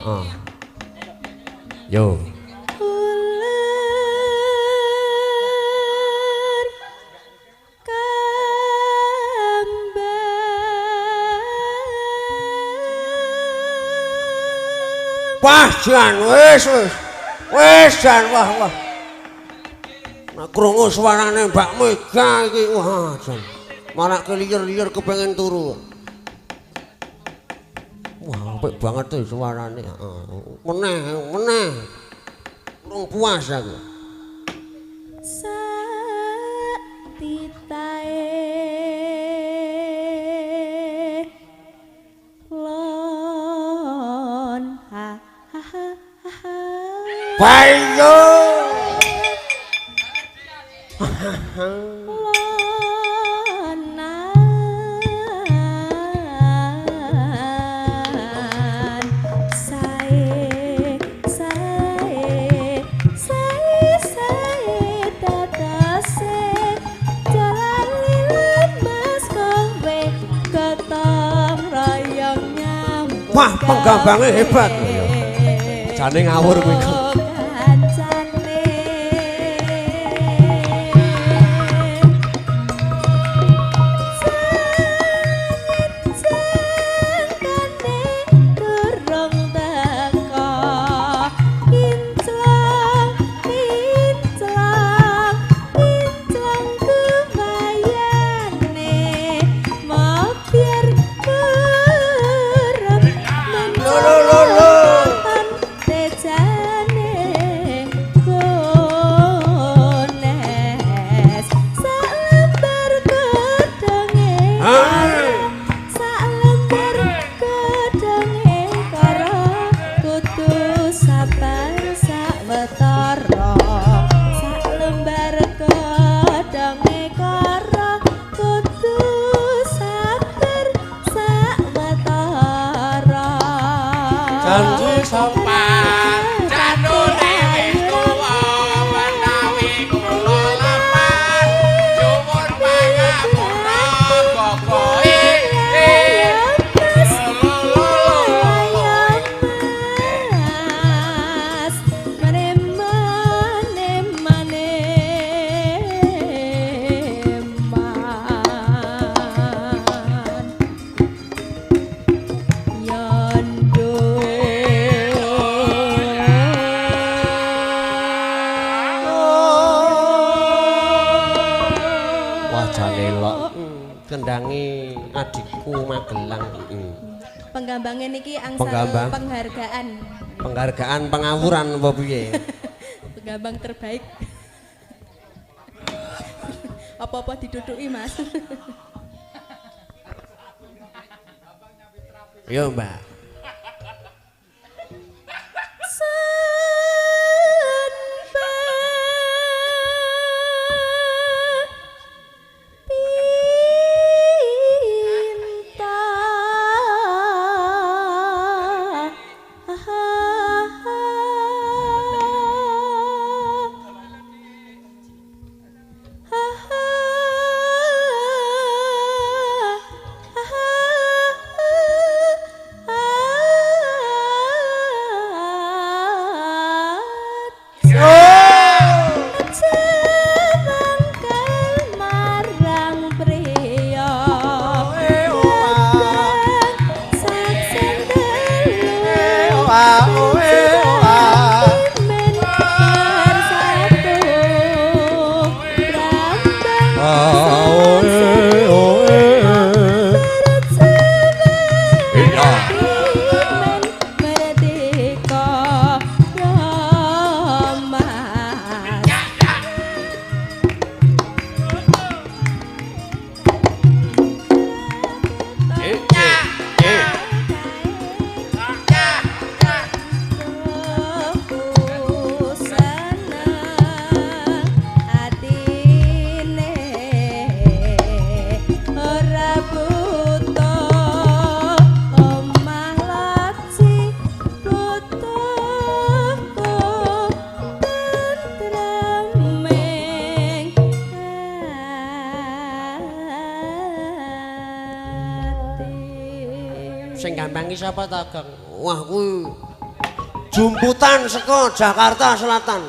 Oh. Yo. Uler kambang. Wah, jan wis wis. Wis jan wah wah. Nek krungu suarane Mbak Mega iki wah jan. Marak keliyer-liyer kepengen turu. Wah, apik banget tuh suarane. Heeh. Meneh, meneh. Urung puas aku. Sak titae lon ha ha ha ha. Bayo. Lonan sae sae sae sae tatase jalan lemes kowe gotong royong nyambut. Wah, penggambange hebat. Jane ngawur kuwi. Kancane. Jangkane durung teko kinclong kinclong kinclong kebayane mabiar kerep Lo lo lo lo. menonton tejane gones salembar godhonge Hai. salembar godhonge karo kudu sabar sawetara salembar godhonge karo kudu sabar sawetara. Janji sopan janune wis tuwa menawi kula lepat nyuwun pangapura gogohe. Ayo Mas, ayo Mas, mane mane mane man. Yondo. Wah, jane elok. Kendangi adikku Magelang. Penggambange niki angsal Penggambang. Penghargaan. Penghargaan pengawuran apa piye? Penggambang terbaik. Apa-apa diduduki, Mas. Yo, Mbak. Marang priya saksen telu men bersatu brambang Iya. men merdeka ya Mas. Ku seneng atine ora butuh omah laci butuh tentreming ati. Sing gampang ki sapa ta, Gong? Wah, kuwi Jumputan saka Jakarta Selatan.